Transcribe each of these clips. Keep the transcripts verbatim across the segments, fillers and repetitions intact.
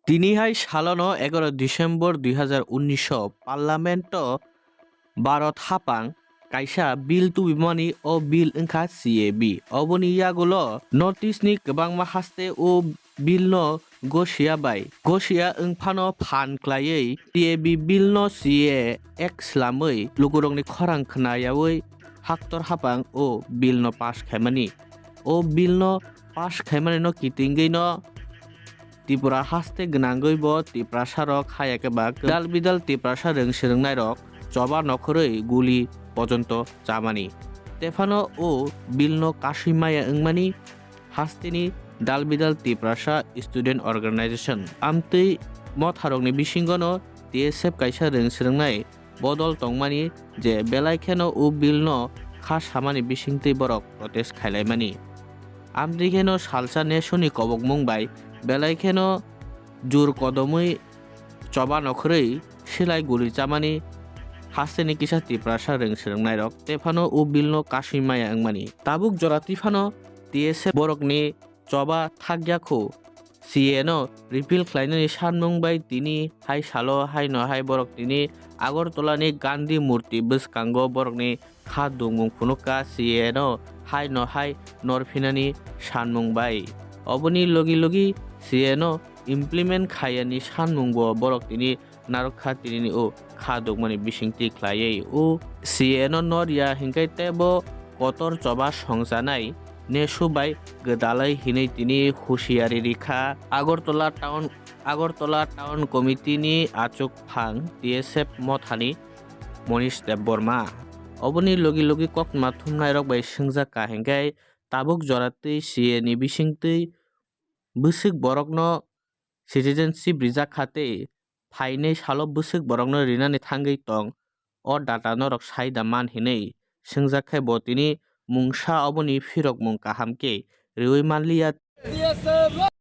Tini hai salono egaroh December dui hazar unnish o Parliament o Bharat hapang kaisa bill tubimani, o bill wngkha C A B. Oboni yagulo North East ni kwbangma haste o bill no gosia bai gosia wngphano phan khlaiwi C A B bill no C A Act slamwi lukurokni khorang khna yaui haktor hapang o bill no pass khaimani. O bill no pass khaimani no kitingwi no Tripura haste gwnangwi bo Tiprasa rok haya khe ba dal bidal Tiprasa rwng swrwngnairok choba nokhorwi guli pojonto chamani. Tephano o bill no kasui maya wngmani hasteni dal bidal Tiprasa Student Organization amtwi motharokni bisingono T S F kaisa rwng swrwngnai bodol tongmani je belai kheno o bill no kha samani bisingtwi borok protest khailaimani. Amtwi kheno salsa nesoni kobokmung bai belai kheno jur kodomwi choba nokhorwi silai guli chamani hasteni kisa Tiprasa rwng swrwngnairok tephano o bill no kasui maya wngmani. Tabuk jora twiphano T S F borokni choba thakya khu. C A no repeal khlainani sanmung bai tini hai salo haino hai borok tini Agartala ni Gandhi Murti bwskango borokni kha dungmung phunukha C A no haino hai norphinani sanmung bai. Oboni logi logi C A no implement khayani sanmung bo borok tini narwkha tinini o kha dukmani bisingtwi khlaiwi o C A no norya hinkhe teibo kotor choba songchanai nesu bai gwdalwi hinwi tini husiari rikha. Agartala town, Agartala town committee ni achuk phang T S F mothani Monish Debbarma. Oboni logi logi koktwma thumnairok bai swngjak ka hinkhe tabuk joratwi C A ni bisingtwi bwswk borokno citizenship rijak kha tei phainai salo bwswk borokno rinani thangwi tong, o data norok sai da man hinwi swngjak khe bo tini mungsa oboni phirokmung kaham khe riwi manliya. T S F long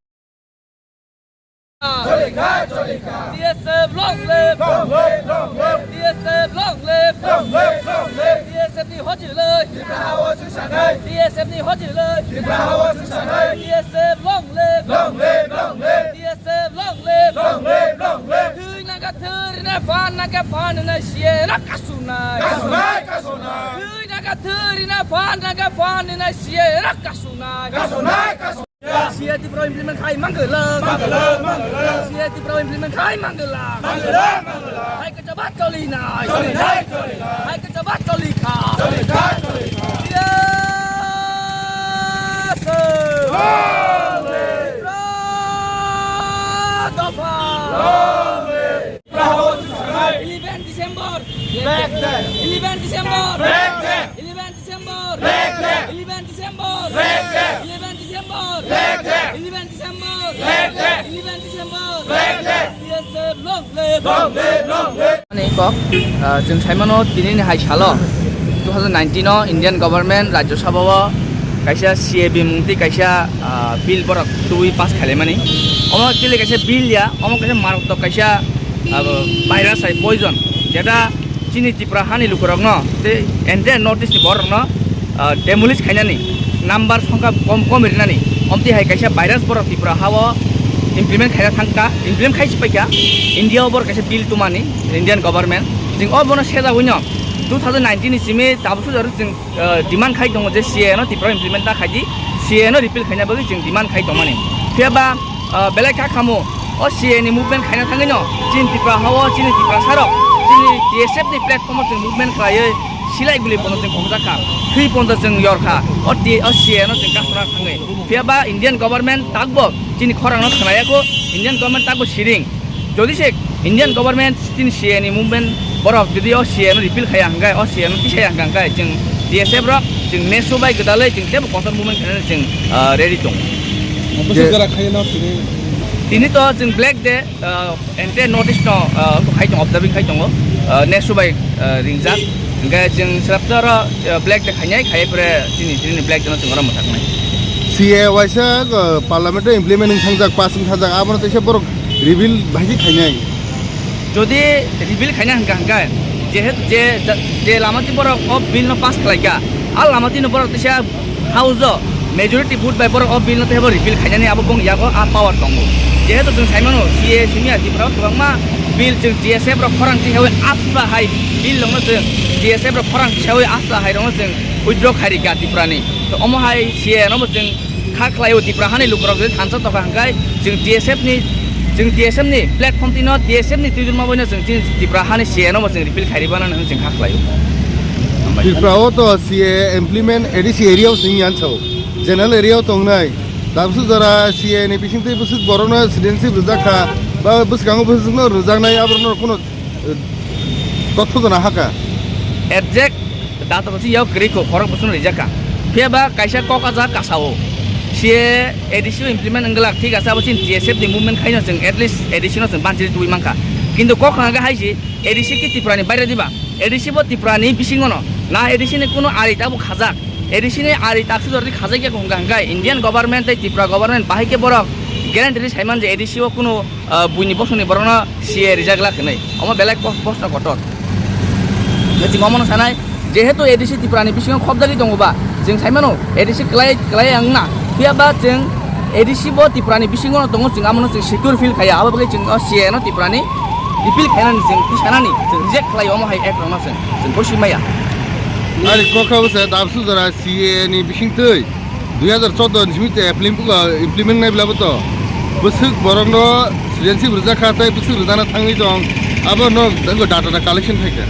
live! T S F long live! Long live, long live! T S F long live! Long live, long live! T S F ni hojilwi! Tripura ha o chwngsanai! T S F ni hojilwi! Tripura ha o chwngsanai! T S F long live! Long live, long live! T S F long live! Long live, long live! Thwi naka thwi rina phan naka phan rina C A rok kasunai! Kasunai, kasunai! Thwi naka thwi rina phan naka phan rina C A rok kasunai! Kasunai, kasunai! C A T P rok implement khai mangwlang. Mangwlang, mangwlang. C A T P rok implement khai mangwlang. Mangwlang, mangwlang. Hai kwchaba cholinai. Cholinai, cholinai. Hai kwchaba cholikha. Cholikha, cholikha. Yes, sir. Long live. Pro dopha. Long live. Eleven December. Black day. Eleven December. Black day. Eleven December. Black day. Eleven December. Black day. Eleven December. Black day. Eleven December. Black day. Eleven December. Black day. T S F long live. Long live, long live. Ani kok, ah, chwng saimano tinini hai salo two thousand nineteen o Indian government Rajya Sabha o kaisa C A B mungtwi kaisa, ah, bill borok tubui pass khailaimani. Omo actually kaisa bill ya, omo kaisa marok tok kaisa, ah, virus hai poison, jeta chini Tripura hani lukurokno tei entire North East ni borokno, ah, demolish khainani number songkha kom kom rinani, omtwi hai kaisa virus borok Tripura ha o implement khaina thangkha, implement khai si paikha India o borok kaisa bill tumani Indian government. Jing o bono sejagwino two thousand nineteen ni simi tabuk sujaru jing, ah, demand khai tongo je C A A no Tripura implement ta khaidi, C A A no repeal khaina bagwi jing demand khai tongmani. Phiya ba, ah, belai kha khamu o C A A ni movement khaina thangwi no chini Tripura ha o chini Tiprasa rok chini T S F ni platform o chwng movement khlaiwi silai guli bono chwng khokjak kha, thwi ponto chwng yor kha, o T-, o C A A no chwng kasuna thangwi. Phiya ba Indian government takbo chini khorang no khwnaya kho, Indian government takbo siring. Jodi se Indian government chini C A A ni movement borok jodi o C A A no repeal khaya hwnkhe, o C A A no tisaya hwnkhe, hwnkhe chwng T S F rok chwng nesu bai gwdalwi chwng teibo kotor movement khainani chwng, ah, ready tongo. Bwswk Je- jora khaino tini? Tini to chwng Black Day, ah, entire North East no, ah, khai tongo, observing khai tongo, ah, nesu bai, ah, ringjak. Hwnkhe chwng swrapta oro, ah, Black Day khainai, khaiya pore chini, chini Black Day no chwng oro mwthaknai. C A A waisa, ah, parliament o implement wng thangjak, pass wng thangjak, abono teisa borok repeal bai khe khainai. Jodi repeal khaina hwnkha hwnkhe, jehetu je, je lama twi borok o bill no pass khlaikha, a lama twi no borok teisa house o Majority vote bai borok o bill no teibo repeal khainani abo bong yago a power tongo. Jehetu chwng saimano C A A simi a Tripura o kwbangma bill chwng T S F rok khorang twi hawi asla hai bill rokno chwng T S F rok khorang twi hawi asla hai rokno chwng withdraw khai rikha Tripura ni. To omo hai C A A no bo chwng kha khlaio Tripura hani lukurok je thansa tokha hwnkhe chwng T S F ni, chwng T S F ni platform tino T S F ni twijlma boino chwng chini Tripura hani C A A no bo chwng repeal khai ribana hwnwi chwng kha khlaio. Tripura o to C A A implement A D C area o sing yan sao. General area o tongnai. Tabsu jora C A A ni bising twi bwswk borokno citizenship rwjak kha. Ba bwskango bwswkno rwjaknai aborokno kuno, eh, totho gana haka. Exact data to chini yao kwrwi kho, khorok bwswkno rijak kha. Phiya ba kaisa kok a jaga kasao. C A A A D C o implement wngwlak, thik ase, abo chini T S F ni movement khaino chwng at least A D C no chwng banchiri tubui mankha. Kintu kok hwnga hai si, A D C ki Tripura ni baire diba? A D C bo Tripura ni bisingo no. Na A D C ni kuno ari tabuk khajak. A D C ni ari takswk jordi khajak ya hwnga hwnkhe Indian government tei Tripura government bahai khe borok guarantee ri saiman je A D C o kuno ah, buini bosongni borokno C A A rijak glak hinwi. Omo belai pos-, posno kotor. Chwng omono sanai, jehetu A D C Tripura ni bisingo khobjagwi tongo ba, chwng saimano A D C klai, klai wngna. Phiya ba chwng A D C bo Tripura ni bisingo no tongo, chwng amono chwng secure feel khaiya. Abo bagwi chwng o C A A no Tripura ni repeal khainani chwng twi sanani, chwng reject khlaio omo hai act rokno chwng, chwng bosi maya. Ani kokha bwsa dabsu jora C A A ni bising twi. Dui hazar choudo ni simi te implement, implement nai bwla bo to. Bwswk borok no citizenship rwjak kha tei bwswk rwjana thangwi tong. Abo no dango data da collection khai kha.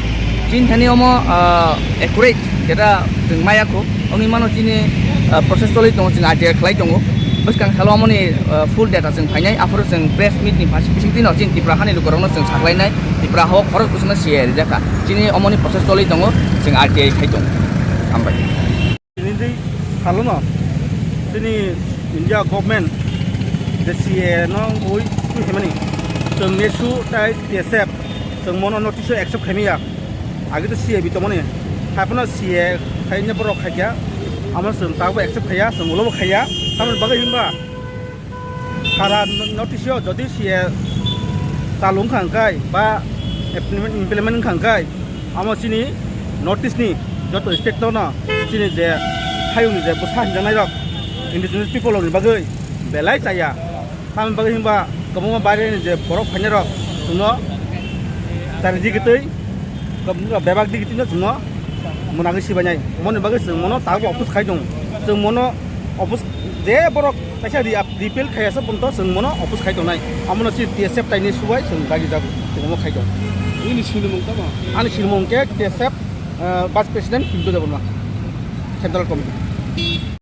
Chini thani omo, ah, accurate data chwng maya kho. Wngwi mano chini, ah, process choli tongo, chwng R T I khlai tongo. Bwskang salo omoni, ah, full data chwng phainai, aphuru chwng press meet ni phaisi bising twi no chini Tripura hani lukurokno chwng saklainai. Tripura hao khorok bwswkno C A A rijak kha. Chini omoni process choli tongo, chwng R T I khai tongo. Hambai. Tini twi salono chini India government je C A A no ui twi himani chwng nesu tai T S F chwng mono notice o accept khaimaya. Agi to C A A bi tongmani. Haiphano C A A khaina borok khaikya. Amo chwng tabuk accept khaiya, chwng ulo bo khaiya. Tamoni bagwi himba Sara notice o jodi C A A chalung kha hwnkhe ba implement, implement wngkha hwnkhe, amo chini North East ni joto state no chini je hayung ni je bwsa hinjaknai rok indigenous people rok ni bagwi belai chaya. Tamoni bagwi himba kwbangma baire ni je borok phainai rok chwngno chari di kwtwi bebak di kwtwi no chwngno mwnagwi sibainai. Moni bagwi chwng mono tabuk oppose khai tongo. Chwng mono oppose je borok kaisa re-, repeal khai asa ponto chwng mono oppose khai tongnai. Amono chini T S F taini subai chwng dagi jago. Chwng omo khai tong. Nini sinimung tamo? Ani sinimung khe T S F, eh, Vice President Pintu Debbarma, Central Committee.